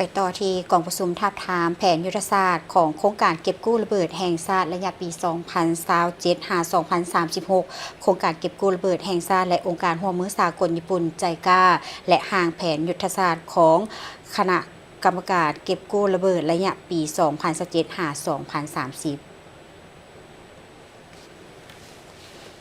ໄປຕໍ່ທີ່ກອງປະຊຸມທາບທາມແຜນຍຸດທະສາດຂອງໂຄງການເກັບກູ້ລະເບີດແຫ່ງຊາດໄລຍະປີສອງພັນຊາວເຈັດຫາສອງພັນສາມສິບຫົກ ໂຄງການເກັບກູ້ລະເບີດແຫ່ງຊາດ ແລະ ອົງການຮ່ວມມືສາກົນຍີ່ປຸ່ນ ໄຈກາ ແລະ ຮ່າງແຜນຍຸດທະສາດຂອງຄະນະກຳມະການເກັບກູ້ລະເບີດໄລຍະປີສອງພັນຊາວເຈັດຫາສອງພັນສາມສິບ.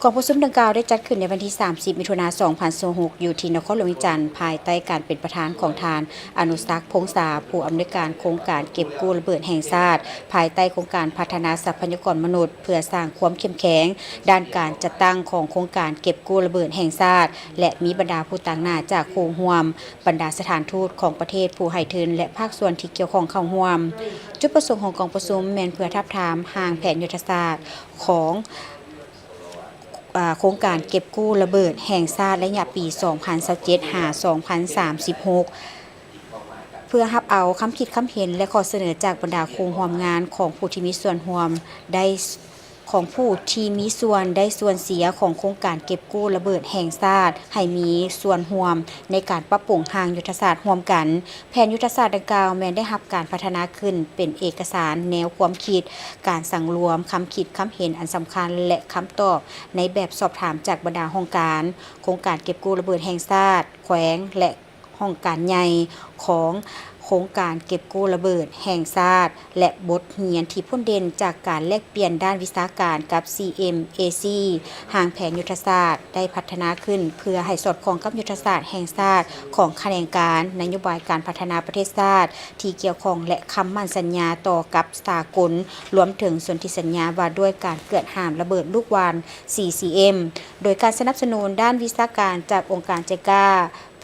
ກອງປະຊຸມດັ່ງກ່າວໄດ້ຈັດຂຶ້ນໃນວັນທີສາມສິບ ມິຖຸນາ ສອງພັນຊາວຫົກ ຢູ່ທີ່ນະຄອນຫຼວງວຽງຈັນ ພາຍໃຕ້ການເປັນປະທານຂອງທ່ານ ອະນຸສັກ ພົງສາ ຜູ້ອຳນວຍການໂຄງການເກັບກູ້ລະເບີດແຫ່ງຊາດ ພາຍໃຕ້ໂຄງການພັດທະນາຊັບພະຍາກອນມະນຸດ ເພື່ອສ້າງຄວາມເຂັ້ມແຂງດ້ານການຈັດຕັ້ງຂອງໂຄງການເກັບກູ້ລະເບີດແຫ່ງຊາດ ແລະ ມີບັນດາຜູ້ຕາງໜ້າຈາກຄູ່ຮ່ວມ, ບັນດາສະຖານທູດຂອງປະເທດ, ຜູ້ໃຫ້ທຶນ ແລະ ພາກສ່ວນທີ່ກ່ຽວຂ້ອງເຂົ້າຮ່ວມ. ຈຸດປະສົງຂອງກອງປະຊຸມແມ່ນເພື່ອທາບທາມຮ່າງແຜນຍຸດທະສາດຂອງ ອາ ໂຄງການເກັບກູ້ລະເບີດແຫ່ງຊາດໄລຍະປີສອງພັນຊາວເຈັດຫາສອງພັນສາມສິບຫົກ ເພື່ອຮັບເອົາຄຳຄິດຄຳເຫັນ ແລະ ຂໍ້ສະເໜີຈາກບັນດາຄູ່ຮ່ວມງານຂອງຜູ້ທີ່ມີສ່ວນຮ່ວມໄດ້ ຂອງຜູ້ທີ່ມີສ່ວນໄດ້ສ່ວນເສຍຂອງໂຄງການເກັບກູ້ລະເບີດແຫ່ງຊາດ ໃຫ້ມີສ່ວນຮ່ວມໃນການປັບປຸງຮ່າງຍຸດທະສາດຮ່ວມກັນ. ແຜນຍຸດທະສາດດັ່ງກ່າວແມ່ນໄດ້ຮັບການພັດທະນາຂຶ້ນເປັນເອກະສານແນວຄວາມຄິດ, ການສັງລວມຄຳຄິດຄຳເຫັນອັນສຳຄັນ ແລະ ຄຳຕອບໃນແບບສອບຖາມຈາກບັນດາຫ້ອງການ, ໂຄງການເກັບກູ້ລະເບີດແຫ່ງຊາດ, ແຂວງ ແລະ ຫ້ອງການໃຫຍ່ຂອງໂຄງການເກັບກູ້ລະເບີດແຫ່ງຊາດ ແລະ ບົດຮຽນທີ່ພົ້ນເດັ່ນຈາກການແລກປ່ຽນດ້ານວິຊາການກັບ ຊີເອັມເອຊີ ຮ່າງແຜນຍຸດທະສາດໄດ້ພັດທະນາຂຶ້ນ ເພື່ອໃຫ້ສອດຄ່ອງກັບຍຸດທະສາດແຫ່ງຊາດຂອງຂະແໜງການນະໂຍບາຍການພັດທະນາປະເທດຊາດທີ່ກ່ຽວຂ້ອງ ແລະ ຄຳໝັ້ນສັນຍາຕໍ່ກັບສາກົນ, ລວມເຖິງສົນທິສັນຍາວ່າດ້ວຍການເກືອດຫ້າມລະເບີດລູກຫວ່ານ ຊີຊີເອັມ ໂດຍການສະໜັບສະໜູນດ້ານວິຊາການຈາກອົງການໄຈກາ.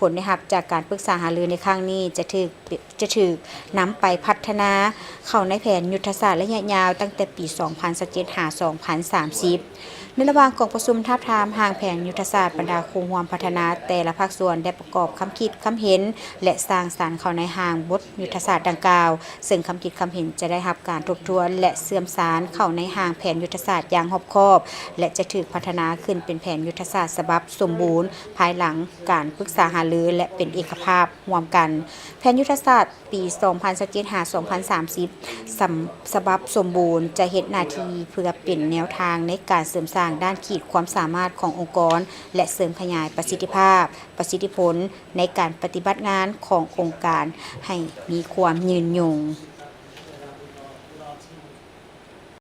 ຜົນໄດ້ຮັບຈາກການປຶກສາຫາລືໃນຄັ້ງນີ້ຈະຖືກ ຈະຖືກນຳໄປພັດທະນາເຂົ້າໃນແຜນຍຸດທະສາດໄລຍະຍາວຕັ້ງແຕ່ປີສອງພັນຊາວເຈັດຫາສອງພັນສາມສິບ. ໃນລະຫວ່າງກອງປະຊຸມທາບທາມຮ່າງແຜນຍຸດທະສາດ, ບັນດາຄູ່ຮ່ວມພັດທະນາແຕ່ລະພາກສ່ວນໄດ້ປະກອບຄຳຄິດຄຳເຫັນ ແລະ ສ້າງສັນເຂົ້າໃນຮ່າງບົດຍຸດທະສາດດັ່ງກ່າວ, ເຊິ່ງຄຳຄິດຄຳເຫັນຈະໄດ້ຮັບການທົບທວນ ແລະ ເຊື່ອມສານເຂົ້າໃນຮ່າງແຜນຍຸດທະສາດຢ່າງຮອບຄອບ ແລະ ຈະຖືກພັດທະນາຂຶ້ນເປັນແຜນຍຸດທະສາດສະບັບສົມບູນ ພາຍຫຼັງການປຶກສາຫາລື ແລະ ເປັນເອກະພາບຮ່ວມກັນ. ແຜນຍຸດທະສາດປີສອງພັນຊາວເຈັດຫາສອງພັນສາມສິບ ສຳ ສະບັບສົມບູນ ຈະເຮັດໜ້າທີ່ເພື່ອເປັນແນວທາງໃນການເສີມສ້າງດ້ານຂີດຄວາມສາມາດຂອງອົງກອນ ແລະ ເສີມຂະຫຍາຍປະສິດທິພາບ, ປະສິດທິຜົນໃນການປະຕິບັດງານຂອງອົງການໃຫ້ມີຄວາມຍືນຍົງ.